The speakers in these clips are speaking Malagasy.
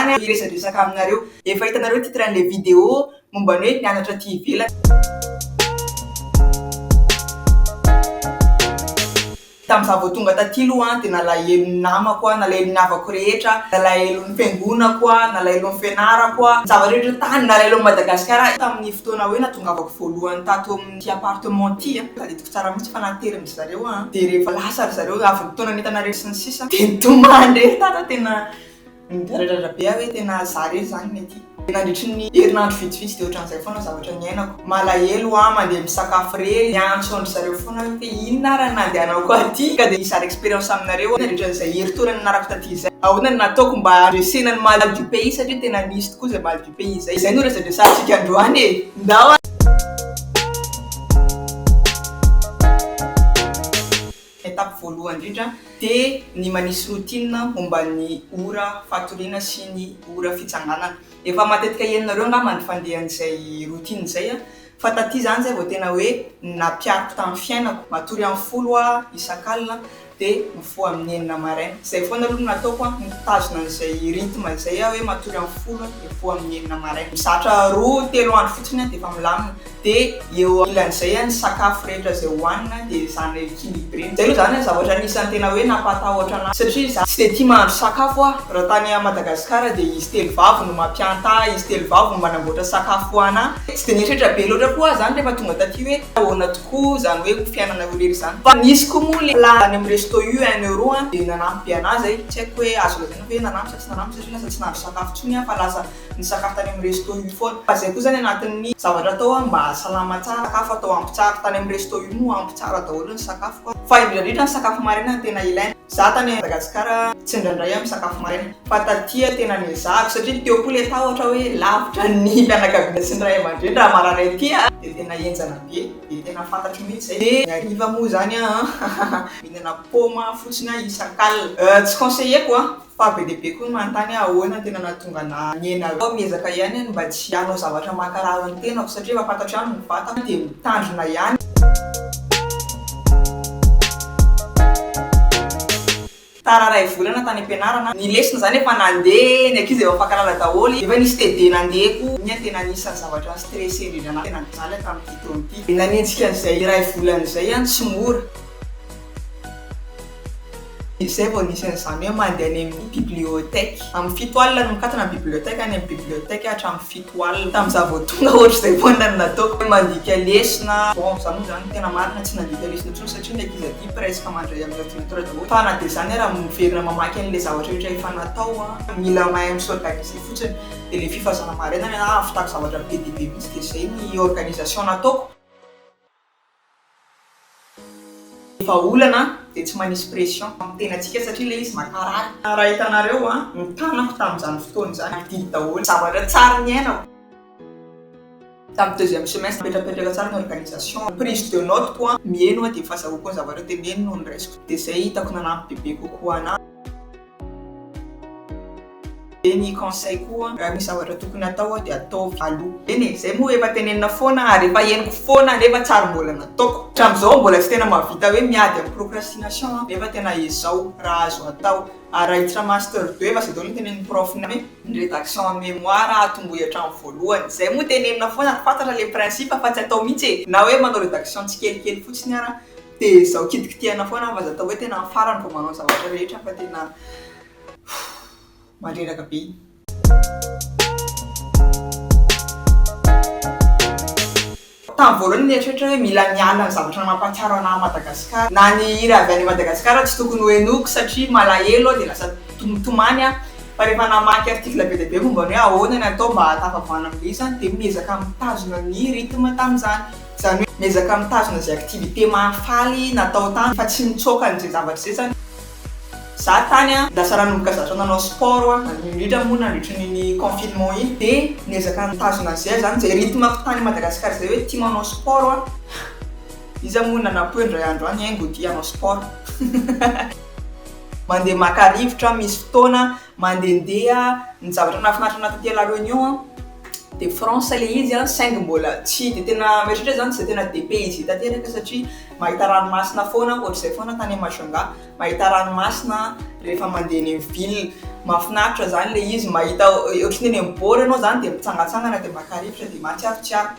Androany hiresadresaka aminareo. Efa hitanareo titre an'ilay vidéo momba ny hoe mianatra aty ivelany. Tamin'izaho vao tonga taty aloha dia nalahelo ny namako aho, nalahelo ny havako rehetra, nalahelo ny fiangonako aho, nalahelo ny fianarako aho, ny zavatra rehetra tany, nalahelo an'i Madagasikara aho. Tamin'ny fotoana hoe nahatongavako voalohany tato amin'ity appartement ity, tadidiko tsara mihitsy fa naterin-dry zareo aho, dia rehefa lasa ry zareo avy nitaona ny entana rehetra sy ny sisa dia nitomany irery tato aho, tena Nidradradratra be aho hoe tena za irery izany ny aty. Nandritry ny herinandro vitsivitsy dia ohatran'izay foana zavatra niainako. Malahelo aho mandeha misakafo irery, miantso an-dry zareo foana aho hoe inona ary no nandehanako aty? Ka dia hizara expérience aminareo aho nandritra an'izay herintaona nianarako taty izay. Ahoana no nataoko mba handresena ny mal du pays satria tena nisy tokoa izay mal du pays izay. Izay no resadresantsika androany e! Ndao ary! Étape voalohany indrindra dia ny manisy routine momba ny ora fatoriana sy ny ora fitsanganana. Efa matetika henonareo angamba ny fandehan'izay routine izay fa taty izany izay vao tena hoe nampihariko tamin'ny fiainako. Matory amin'ny folo aho isak'alina dia mifoha amin'ny enina maraina. Izay foana aloha no nataoko, nitazona an'izay rythme izay aho hoe matory amin'ny folo aho dia mifoha amin'ny enina maraina. Mizatra roa telo andro fotsiny aho dia efa milamina. Dia eo anilan'izay ny sakafo rehetra izay hohanina dia ezahana équilibrena. Izay aloha izany zavatra anisan'ny tena hoe nampatahotra anahy satria izaho tsy dia tia mahandro sakafo aho. Raha tany Madagasikara dia izy telo vavy no mampianta ahy, izy telo vavy no manamboatra sakafo ho anà. Tsy dia nieritreritra be loatra koa aho izany rehefa tonga taty hoe ahoana tokoa izany hoe fiainana irery izany. Fa nisy koa moa ilay plat any amin'ny resto U un euro dia nanampy be anà izay. Tsy haiko hoe azo lazaina ve hoe nanampy sa tsy nanampy satria lasa tsy nahandro sakafo intsony aho fa lasa Nisakafo tany amin'ny resto io foana. Fa zay koa zany anatin'ny zavatra atao mba hahasalama tsara, sakafo atao ampy tsara. Tany amin'ny resto io moa ampy tsara daholo ny sakafo a. Fa indrindra indrindra ny sakafo maraina no tena ilaina. Za tany Madagasikara tsy indraindray aho misakafo maraina. Fa taty aho tena niezahako satria teo koa le tahotra hoe lavitra ny fianakaviana sy ny ray aman-dreny raha marary aty a. Dia tena henjana be. Dia tena fantatro mihitsy zay. Dia ny hariva moa zany an, mihinana paoma fotsiny aho isak'alina. Tsy conseiller-ko an. Fa be dia be koa ny manontany hoe ahoana no tena nahatonga anah nihena eo. Miezaka ihany aho ny mba tsy hanao zavatra mankarary ny tenako satria efa fantatro ihany ny vatako dia mitandrina ihany. Tara iray volana tany am-pianarana, ny lesona izany efa nandeha, ny ankizy efa mifankahalala daholo, efa nisy TD nandeha koa. Iny tena anisan'ny zavatra ni-stressé indrindra anah, tena nijaly aho tamin'ity taona ity. Nanenjika an'izay iray volana izay aho tsy mora. Izay vao nisy an'izany hoe mandeha any amin'ny bibliothèque. Amin'ny fito alina no mikatona ny bibliothèque, any amin'ny bibliothèque hatramin'ny fito alina. Tamin'izaho vao tonga ohatr'izay foana no nataoko. Mandika lesona, bon izaho moa izany tena marina tsy nandika lesona intsony satria ny ankizy aty presque mandray amin'ny ordinateur daholo. Fa na dia izany ara miverina mamaky an'ilay zavatra rehetra efa natao an, mila mahay mi-s'organiser fotsiny. Dia ilay fifazana maraina ny ahy ahavitako zavatra be dia be mihitsy dia izay ny organisation nataoko. Rehefa olana dia tsy manisy pression amin'ny tenantsika satria ilay izy mankarary. Raha hitanareo an, ny tanako tamin'izany fotoana izany didy daholo. Zavatra tsara niainako. Tamin'ny deuxième semestre mipetrapetraka tsara ny organisation, prise de note koa miheno aho dia fahazahoako ny zavatra teneniny no noraisiko. Dia izay hitako nanampy bebe kokoa anah. Dia ny conseil koa raha misy zavatra tokony atao dia ataovy aloha. Eny e, izay moa efa tenenina foana ary efa henoko foana nefa tsy ary mbola nataoko. Hatramin'izao mbola tsy tena mahavita hoe miady amin'ny procrastination aho nefa tena ezao raha azo atao. Ary raha hiditra master deux efa izay daholo ny tenenin'ny prof-nay hoe ny rédaction en mémoire atombohy hatramin'ny voalohany. Izay moa tenenina foana ary fantatra ilay principe fa tsy atao mihitsy e. Na hoe manao rédaction tsikelikely fotsiny ara dia ezao kitikitihana foana fa aza atao hoe tena amin'ny farany vao manao ny zavatra rehetra fa tena Mandreraka be iny. Tamin'ny voalohany nieritreritra hoe mila miala ny zavatra mampahatsiaro anah Madagascar. Na ny hira avy any Madagascar tsy tokony ho henoiko satria malahelo aho dia lasa mitomany aho. Fa rehefa namaky article be dia be momba ny hoe ahoana ny atao mba hahatafavoahana amin'ilay izy aho dia miezaka mitazona ny rythme tamin'izany. Izany hoe miezaka mitazona izay activité mahafaly natao tany fa tsy mitsoaka an'izay zavatra izay izany. Za tany an, lasa nanomboka zatra nanao sport aho, indrindra moa nandritra iny confinement iny, dia niezaka nitazona an'izay aho zany, izay rythme-ko tany Madagascar izay hoe tia manao sport aho, iza moa nanampo hoe indray andro any haingo tia hanao sport. Mandeha maka rivotra, misy fotoana mandehandeha, ny zavatra nahafinaritra anah taty La Réunion an. De France le izy an, saingy mbola tsy de tena mieritreritra zany tsy de tena dépaysé tanteraka satria mahita ranomasina foana ohatr'izay foana tany Majunga, mahita ranomasina rehefa mandeha eny amin'ny ville, mahafinaritra zany le izy mahita ohatran'ny eny amin'ny bord ianao zany de mitsangatsangana de maka rivotra de mahatsiarotsiaro.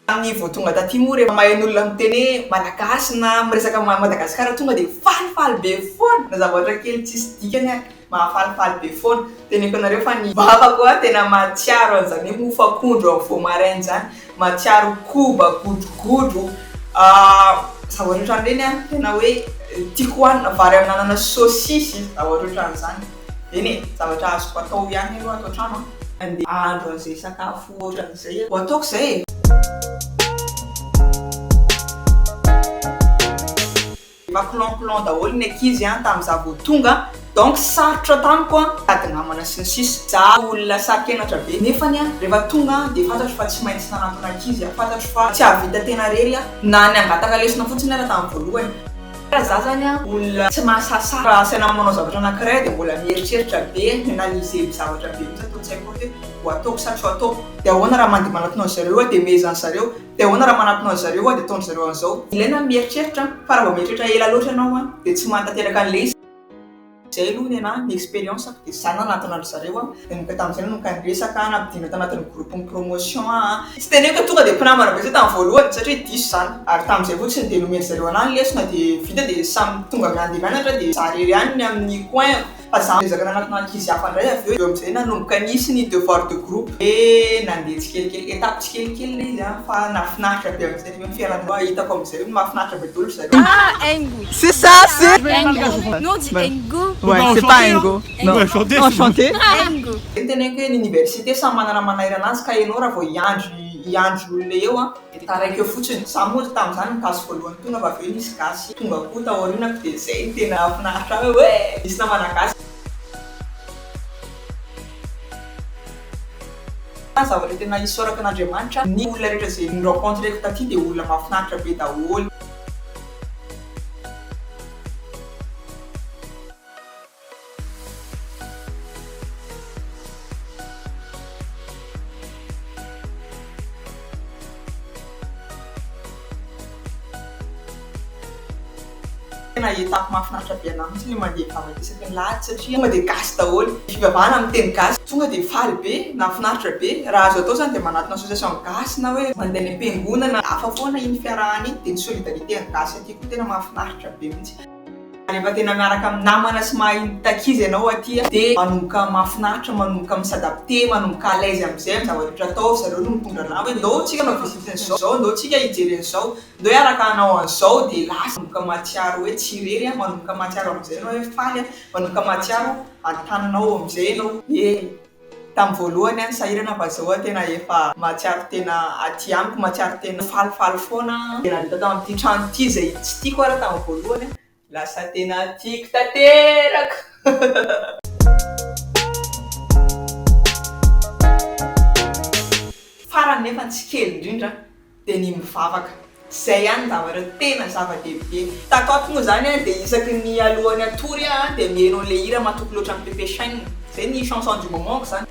Tamin'ny vao tonga taty moa rehefa maheno olona miteny hoe malagasy na miresaka Madagasikara tonga dia falifaly be foana, na zavatra kely tsisy dikany ary mahafalifaly be foana. Teneniko anareo fa ny vavako a tena mahatsiaro an'izany hoe mofo akondro amin'ny vao maraina izany, mahatsiaro koba, godrogodro, zavatra ohatran'ireny an, tena hoe tiako hohanina, vary amin'anana sy saosisy, zavatra ohatran'izany. Eny e, zavatra azoko atao ihany aloha ato an-trano an. Andeha hahandro an'izay sakafo ohatran'izay ho ataoko izay e! Efa clan clan daholo ny ankizy an tamin'izaho vao tonga donc sarotra tamiko an tady namana sy ny sisa. Za olona saro-kenatra be nefany an rehefa tonga dia fantatro fa tsy maintsy nanantona ankizy aho, fantatro fa tsy hahavita tena irery aho na ny hangataka lesona fotsiny ara tamin'ny voalohany. Za zany an olona tsy mahasahisahy raha asaina manao zavatra anakiray dia mbola mieritreritra be, mi-analyser zavatra be mihitsy ato an-tsaiko ao hoe ho ataoko sa tsy ho ataoko, dia ahoana raha mandeha manatona an-dry zareo aho dia mehezan-dry zareo, Dia ahoana raha manatona an-dry zareo aho dia ataon-dry zareo an'izao? Ilaina ny mieritreritra fa raha vao mieritreritra ela loatra ianao an, dia tsy mahatanteraka an'ilay izy. Izay aloha ny anah, ny expérience-ko dia izaho nanatona an-dry zareo an, nanomboka tamin'izay nanomboka niresaka, nampidirina tanatin'ny groupe-n'ny promotion aho an. Tsy teneniko hoe tonga dia mpinamana be izay tamin'ny voalohany satria diso izany. Ary tamin'izay fotsiny dia nomen-dry zareo anah ny lesona dia vita dia samy tonga miandeha mianatra dia izaho irery ihany ny amin'ny coin-ko. Fa za niezaka nanatona ankizy hafa indray avy eo, eo amizay nanomboka nisy ny devoir de groupe de nandeha tsikelikely, étape tsikelikely le izy an, fa nahafinaritra be amizay ny fiainana hitako amizay hoe mahafinaritra be daholo ry zareo. Ah Engo. C'est ça, c'est Engo. Nous on dit Engo. Ouais, c'est pas Engo. Non. Enchanté. Engo. Zay teneniko hoe ny université samy manana manahirana azy ka ianao raha vao hiandry hiandry olona eo an, Dia taraiky eo fotsiny. Za moa tamin'izany no gasy voalohany tonga fa avy eo nisy gasy tonga koa taorianako dia izay no tena nahafinaritra ahy hoe nisy namana gasy. Zavatra tena isaorako an'Andriamanitra, ny olona rehetra izay ni-rencontre-ko taty dia olona mahafinaritra be daholo. Tena étape mahafinaritra be anah mihitsy le mandeha mivavaka isaky ny lahady satria tonga dia gasy daholo, fivavahana amin'ny teny gasy, tonga dia faly be, nahafinaritra be, raha azo atao zany dia manatona association gasy na hoe mandeha any am-piangonana, hafa foana iny fiarahana iny, dia ny solidarité an'ny gasy aty koa tena mahafinaritra be mihitsy. Rehefa tena miaraka amin'ny namana sy mahay mitakizy ianao aty dia manomboka mahafinaritra, manomboka mi-s'adapter, manomboka à l'aise amin'izay amin'ny zava-drehetra atao, zareo no mitondra anà hoe ndao tsika hanao visite an'izao, ndao tsika hijery an'izao, ndao hiaraka hanao an'izao dia lasa manomboka mahatsiaro hoe tsy irery aho, manomboka mahatsiaro amin'izay ianao hoe faly, manomboka mahatsiaro an-taninao amin'izay ianao. Ie, tamin'ny voalohany aho nisahirana fa izao aho tena efa mahatsiaro tena aty amiko, mahatsiaro tena falifaly foana aho. Dia navita tamin'ity trano ity izay tsy tiako ary tamin'ny voalohany, lasa tena tiako tanteraka. Farany nefa tsy kely indrindra dia ny mivavaka. Izay ihany ny zavatra tena zava-dehibe. Tato ato moa izany an, dia isaky ny alohan'ny hatory aho an, dia mihaino an'ilay hira matoky loatra an'i Pepe Shine. Izay ny chanson du moment-ko izany.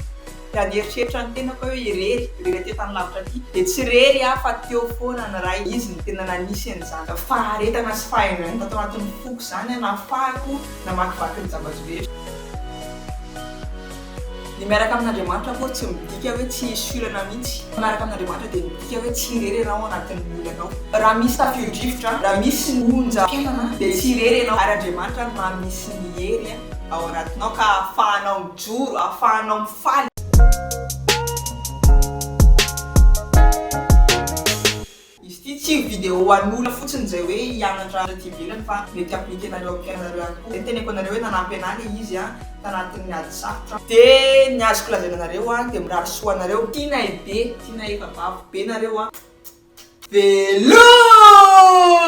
Raha nieritreritra ny tenako aho hoe irery, irery aty an-tany lavitra aty, dia tsy irery aho fa teo foana ny Ray. Izy no tena nanisy an'izany faharetana sy fahendrena tato anatin'ny foko izany nahafahako namakivaky ny zava-drehetra. Ny miaraka amin'Andriamanitra akory tsy midika hoe tsy hisy olana mihitsy. Ny miaraka amin'Andriamanitra dia midika hoe tsy irery ianao ao anatin'ny olanao. Raha misy tafio-drivotra, raha misy ny onjam-piainana dia tsy irery ianao ary Andriamanitra no maha-misy ny hery ao anatinao ka ahafahanao mijoro, ahafahanao mifaly. Izy ity tsy video ho an'olona fotsiny izay hoe hianatra aty ivelany fa mety appliquer-nareo amin'ny fiainanareo ihany koa. Zay no teneniko anareo hoe nanampy anah le izy an tanatin'ny ady sarotra. Dia ny azoko lazaina anareo an dia mirary soa anareo. Tianay be, tianay efa babo be nareo an. Veloma!